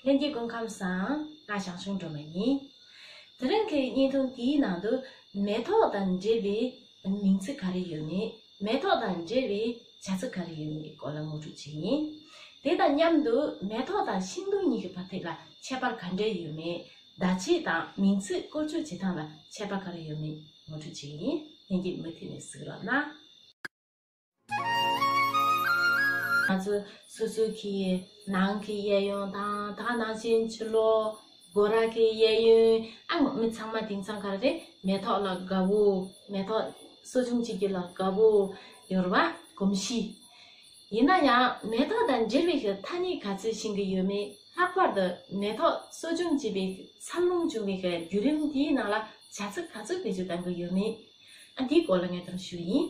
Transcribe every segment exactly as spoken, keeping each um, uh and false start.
ལྷན་རྒྱས་སྐུ་ཁམས་བཟང་། ང་ཞང་ཞུང་སྒྲོལ་མ་ཡིན། དེ་རིང་གི་བརྙན་ཐུང་འདིའི་ནང་དུ་མེ་ཏོག་དང་འབྲེལ་བའི་མིང་ཚིག་ག་རེ་ཡོད་མེད། མེ་ཏོག་དང་འབྲེལ་བའི་བྱ་ཚིག་ག་རེ་ཡོད་མེད་ཀྱི་སྐོར་ལ་ངོ་སྤྲོད་བྱེད་ཀྱི་ཡིན། དེ་དང་མཉམ་དུ་མེ་ཏོག་དང་ཤིང་སྡོང་གཉིས་ཀྱི་བར་ཐད་ལ་ཁྱད་པར་ག་འདྲས་ཡོད་མེད། བརྡ་ཆད་དང་མིང་ཚིག་བཀོལ་སྤྱོད་བྱེད་སྟངས་ལ་ཁྱད་པར་ག་རེ་ཡོད་མེད་ངོ་སྤྲོད་བྱེད་ཀྱི་ཡིན། ལྷན་རྒྱས་མུ་མཐུད་ནས་གཟིགས་རོགས་གནང་། ང་ཚོ་སོ་སོའི་གི་ནང་གི་གཡས་གཡོན་དང་། ད་ག་ནང་བཞིན་ཕྱི་ལོགས་སྒོ་ར་གི་གཡས་གཡོན། ཨ། མི་ཚང་མ་དེང་སང་ག་རེ་རེད། མེ་ཏོག་ལ་དགའ་པོ། མེ་ཏོག་གསོ་སྐྱོང་བྱེད་རྒྱུ་ལ་དགའ་པོ་ཡོད་རེད་པ། གོམས་གཤིས། ཡིན་ན་ཡང་མེ་ཏོག་དང་འབྲེལ་བའི་གི་ཐ་སྙད་ག་ཚོད་ཤེས་ཀྱི་ཡོད་མེད། ལྷག་པར་དུ་མེ་ཏོག་གསོ་སྐྱོང་བྱེད་པའི་འཚར་ལོངས་བྱུང་བའི་གི་བརྒྱུད་རིམ་དེའི་ནང་ལ་བྱ་ཚིག་ག་ཚོད་བེད་སྤྱོད་གཏང་གི་ཡོད་མེད། ཨ། འདིའི་སྐོར་ལ་ངས་དེ་རིང་ཞུ་ཡིན།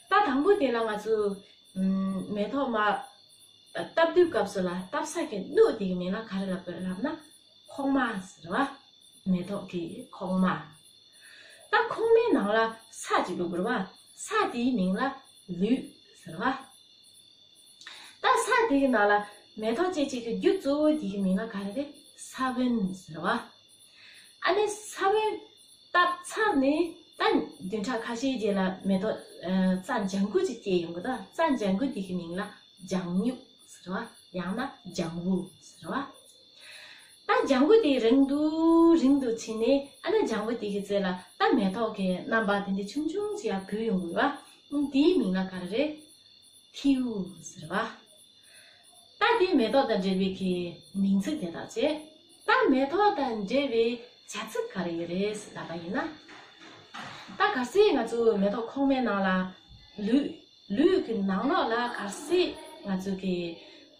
ད་དང་པོ་དེ་ལ་ང་ཚོ་ཨམ། མེ་ཏོག་མར་བཏབ་དུས་སྐབས་སུ་ལ་བཏབ་ས་གི་སྣོད་དེ་གི་མིང་ལ་ག་རེ་ལབ་དགོས་ལབ་ན། ཁོག་མ་ཟེར་བ། མེ་ཏོག་གི་ཁོག་མ། ད་ཁོག་མའི་ནང་ལ་ས་ཅིག་བླུགས་དགོས་རེད་པ། ས་དེའི་མིང་ལ་ལུས་ཟེར་བ། ད་ས་དེ་གི་ནང་ལ་མེ་ཏོག་སྐྱེ་བྱེད་ཀྱི་རྒྱུ་གཙོ་བོ་དེ་གི་མིང་ལ་ག་རེ་རེད། ས་བོན་ཟེར་བ། ཨ་ནི་ས་བོན་བཏབ་ཚར་ནས་ད་བདུན་ཕྲག་ཁ་ཤས་རྗེས་ལ་མེ་ཏོག་ཨ། རྩྭ་ལྗང་གུ་ཅིག་སྐྱེས་ཡོང་གི། ད་རྩྭ་ལྗང་གུ་དེ་གི་མིང་ལ་ལྗང་སྨྱུག་ཟེར་བ། ཡང་ན་ལྗང་བུ་ཟེར་བ། ད་ལྗང་བུ་དེ་རིང་དུ་རིང་དུ་ཕྱིན་ནས། ཨ་ནི་ལྗང་བུ་དེ་གི་རྩེ་ལ་ད་མེ་ཏོག་གི་རྣམ་པ་དེ་འདྲ་ཆུང་ཆུང་ཅིག་ཡར་བུད་ཡོང་གི་ཡོད་པ། དེའི་མིང་ལ་ག་རེ་རེད། ཐིའུ་ཟེར་བ། ད་དེ་མེ་ཏོག་དང་འབྲེལ་བའི་གི་མིང་ཚིག་དེ་དག་བྱས། ད་མེ་ཏོག་དང་འབྲེལ་བའི་བྱ་ཚིག་ག་རེ་ཡོད་རེད་ཟེར་ལབ་པ་ཡིན་ན། ད་གལ་སྲིད་ང་ཚོ་མེ་ཏོག་ཁོག་མའི་ནང་ལ་ལུས། ལུས་ཀྱི་ནང་ལོགས་ལ་གལ་སྲིད་ང་ཚོ་གི་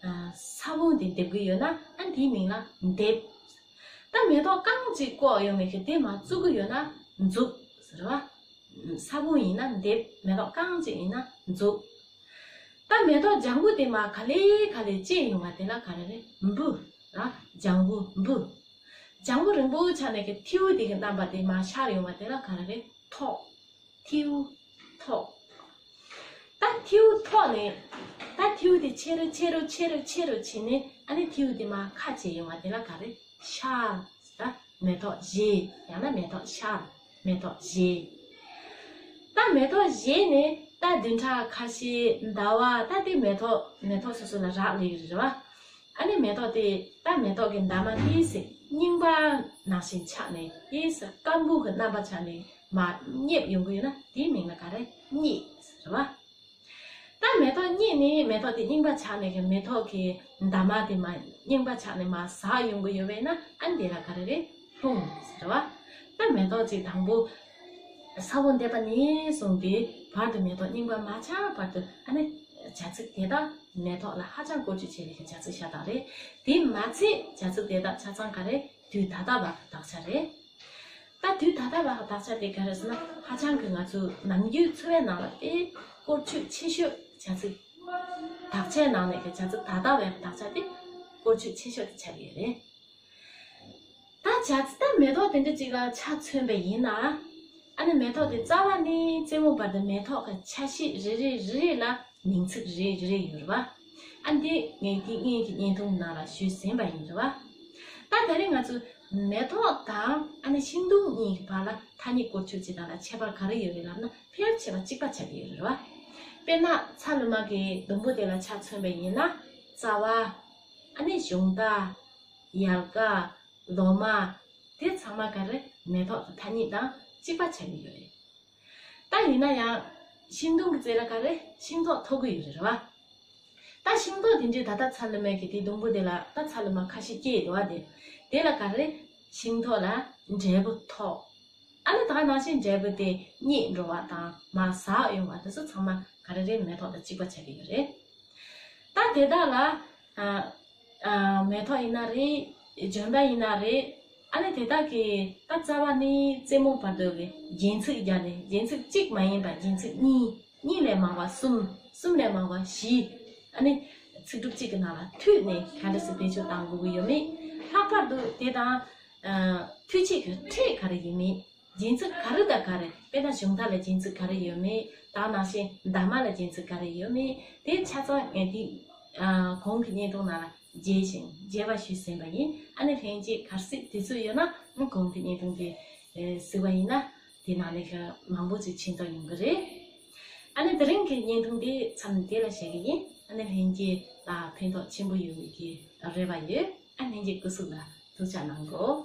ཨ། ས་བོན་དེ་འདེབས་ཀྱི་ཡོད་ན། ཨ། དེའི་མིང་ལ་འདེབས། ད་མེ་ཏོག་རྐང་གཅིག་བཀོག་ཡོད་མེད་ཀྱི་དེ་མར་བཙུགས་ཀྱི་ཡོད་ན་འཛུགས་ཟེར་བ། ས་བོན་ཡིན་ན་འདེབས། མེ་ཏོག་རྐང་གཅིག་ཡིན་ན་འཛུགས། ད་མེ་ཏོག་ལྗང་བུ་དེ་མར་ག་ལེ་ག་ལེ་སྐྱེས་ཡོང་བ་དེ་ལ་ག་རེ་རེད། འབུ། ཨ། ལྗང་བུ་འབུ། ལྗང་བུ་རིང་པོ་ཆགས་ནས་གི་ཐིའུ་དེ་གི་རྣམ་པ་དེ་མར་ཤར་ཡོང་བ་དེ་ལ་ག་རེ་རེད། ཐོག་ཐིའུ་ཐོག་ད་ཐིའུ་ཐོག་ནས། ད་ཐིའུ་དེ་ཆེ་རུ་ཆེ་རུ་ཆེ་རུ་ཆེ་རུ་ཕྱིན་ནས། ཨ་ནི་ཐིའུ་དེ་མར་ཁ་བྱེ་ཡོང་བ་དེ་ལ་ག་རེ། ཤར། ད་མེ་ཏོག་བཞད། ཡང་ན་མེ་ཏོག་ཤར། མེ་ཏོག་བཞད། ད་མེ་ཏོག་བཞད་ནས་ད་བདུན་ཕྲག་ཁ་ཤས། ཟླ་བ། ད་དེ་མེ་ཏོག་མེ་ཏོག་སོ་སོ་ལ་རག་ལས་ཀྱི་རེད་པ། ཨ་ནི་མེ་ཏོག་དེ། ད་མེ་ཏོག་གི་འདབ་མ་དེ་ཟེར། རྙིང་པ་ནང་བཞིན་ཆགས་ནས། དེ་ཟེར་སྐམ་པོ་གི་རྣམ་པ་ཆགས་ནས་མར་རྙེད་ཡོང་གི་ཡོད་ན། དེའི་མིང་ལ་ག་རེ། རྙེད་ཟེར་བ། ད་མེ་ཏོག་རྙེད་ནས། མེ་ཏོག་དེ་རྙིང་པ་ཆགས་ནས་གི་མེ་ཏོག་གི་འདབ་མ་དེ་མར་རྙིང་པ་ཆགས་ནས་མར་ཟག་ཡོང་གི་ཡོད་པས་ན། ཨ་ནི་དེ་ལ་ག་རེ་རེད། ལྷུང་ཟེར་བ། ད་མེ་ཏོག་ཅིག་དང་པོ་ས་བོན་འདེབས་པ་ནས་བཟུང་སྟེ་བར་དུ་མེ་ཏོག་རྙིང་པ་མ་ཆགས་བར་དུ། ཨ་ནི་བྱ་ཚིག་དེ་དག་མེ་ཏོག་ལ་ཧ་ཅང་བཀོལ་སྤྱོད་བྱེད་པའི་བྱ་ཚིག་ཤ་སྟག་རེད། དེ་མ་ཚད་བྱ་ཚིག་དེ་དག་ཆ་ཚང་ག་རེ། དུས་ད་ལྟ་བར་དག་ཆ་རེད། ད་དུས་ད་ལྟ་བར་དག་ཆ་དེ་ག་རེ་ཟེར་ན། ཧ་ཅང་གི་ང་ཚོ་ནམ་རྒྱུན་འཚོ་བའི་ནང་ལ་དཔེ་བཀོལ་སྤྱོད་ཆེ་ཤོས། བྱ་ཚིག་དག་ཆའི་ནང་ནས་ཀྱི་བྱ་ཚིག་ད་ལྟ་བར་དག་ཆ་དེ་བཀོལ་སྤྱོད་ཆེ་ཤོས་དེ་ཆགས་ཀྱི་ཡོད་རེད། ད་བྱ་ཚིག་ད་མེ་ཏོག་དེ་འདྲ་ཅིག་ལ་ཆ་མཚོན་པ་ཡིན་ན། ཨ་ནི་མེ་ཏོག་དེ་རྩ་བ་ནས་རྩེ་མོ་བར་དུ་མེ་ཏོག་གི་ཆ་ཤས་རེ་རེ་རེ་རེ་ལ་མིང་ཚིག་རེ་རེ་རེ་ཡོད་རེད་པ། ཨ། འདི་ངས་དེ་སྔོན་གྱི་བརྙན་ཐུང་ནང་ལ་ཞུས་ཟིན་པ་ཡིན་རེད་པ། ད་དེ་རིང་ང་ཚོ་མེ་ཏོག་དང་ཨ་ནི་ཤིང་སྡོང་གཉིས་ཀྱི་བར་ལ་ཐ་སྙད་བཀོལ་སྤྱོད་བྱེད་སྟངས་ལ་ཁྱད་པར་ག་རེ་ཡོད་རེད་ལབ་ན། ཕལ་ཆེ་བ་གཅིག་པ་ཆགས་ཀྱི་ཡོད་རེད་པ། དཔེར་ན་ཚ་ལུ་མ་གི་སྡོང་པོ་དེ་ལ་ཆ་མཚོན་པ་ཡིན་ན། རྩ་བ། ཨ་ནི་གཞོང་རྟ། ཡལ་ག། ལོ་མ། དེ་ཚང་མ་ག་རེ། མེ་ཏོག་གི་ཐ་སྙད་དང་གཅིག་པ་ཆགས་ཀྱི་ཡོད་རེད། ད་ཡིན་ན་ཡང་ཤིང་སྡོང་གི་རྩེ་ལ་ག་རེ། ཤིང་ཏོག་ཐོགས་ཀྱི་ཡོད་རེད་པ། ད་ཤིང་ཏོག་དེ་འདྲའི་ད་ལྟ་ཚ་ལུ་མའི་གི་དེ་སྡོང་པོ་དེ་ལ་ད་ཚ་ལུ་མ་ཁ་ཤས་སྐྱེས་འདུག་པ། དེ་དེ་ལ་ག་རེ། ཤིང་ཏོག་ལ་འབྲས་བུ་ཐོགས། ཨ་ནི་ད་ག་ནང་བཞིན་འབྲས་བུ་དེ་རྙེད་འགྲོ་བ་དང་མར་ཟག་ཡོང་བ་དེ་ཚོ་ཚང་མ་ག་རེ་རེད། མེ་ཏོག་དང་གཅིག་པ་ཆགས་ཀྱི་ཡོད་རེད། ད་དེ་དག་ལ་ཨ་ཨ་མེ་ཏོག་ཡིན་ན་རེད། ལྗོན་པ་ཡིན་ན་རེད། ཨ་ནི་དེ་དག་གི་ད་རྩ་བ་ནས་རྩེ་མོ་བར་དུ་གི་རྒྱན་ཚིག་བརྒྱབ་ནས། རྒྱན་ཚིག་གཅིག་མ་ཡིན་པ་རྒྱན་ཚིག་གཉིས། གཉིས་ལས་མང་བ་གསུམ། གསུམ་ལས་མང་བ་བཞི། ཨ་ནི་ཚིག་གྲུབ་གཅིག་གི་ནང་ལ་མཐུད་ནས་ག་འདྲ་སེ་བེད་སྤྱོད་གཏང་དགོས་ཀྱི་ཡོད་མེད། ལྷག་པར་དུ་དེ་དང་ཨ་མཐུད་བྱེད་ཀྱི་ཕྲད་ག་རེ་ཡིན་མིན། རྒྱན་ཚིག་ག་རེ་དང་ག་རེ། དཔེར་ན་གཞོང་རྟ་ལ་རྒྱན་ཚིག་ག་རེ་ཡོད་མེད། ད་ག་ནང་བཞིན་འདབ་མ་ལ་རྒྱན་ཚིག་ག་རེ་ཡོད་མེད། དེ་ཆ་ཚང་ངས་དེ་ཨ་གོང་གི་བརྙན་ཐུང་ནང་ལ་ མཇལ་ཞིང་མཇལ་བ་ཞུས་ཟིན་པ་ཡིན། ཨ་ནི་ལྷན་རྒྱས་གལ་སྲིད་དུས་ཚོད་ཡོད་ན་ཨ་གོང་གི་བརྙན་ཐུང་དེ་གཟིགས་པ་ཡིན་ན་དེ་ནང་ནས་ཀྱི་མང་པོ་ཅིག་ཕྱིན་ཐོག་ཡོང་གི་རེད། ཨ་ནི་དེ་རིང་གི་བརྙན་ཐུང་དེ་མཚམས་དེ་ལ་བཞག་གི་ཡིན། ཨ་ནི་ལྷན་རྒྱས་ལ་ཕན་ཐོགས་ཆེན་པོ་ཡོང་གི་རེ་བ་ཡོད། ཨ་ལྷན་རྒྱས་སྐུ་གཟུགས་ལ་ཐུགས་ཅག་གནང་གོ།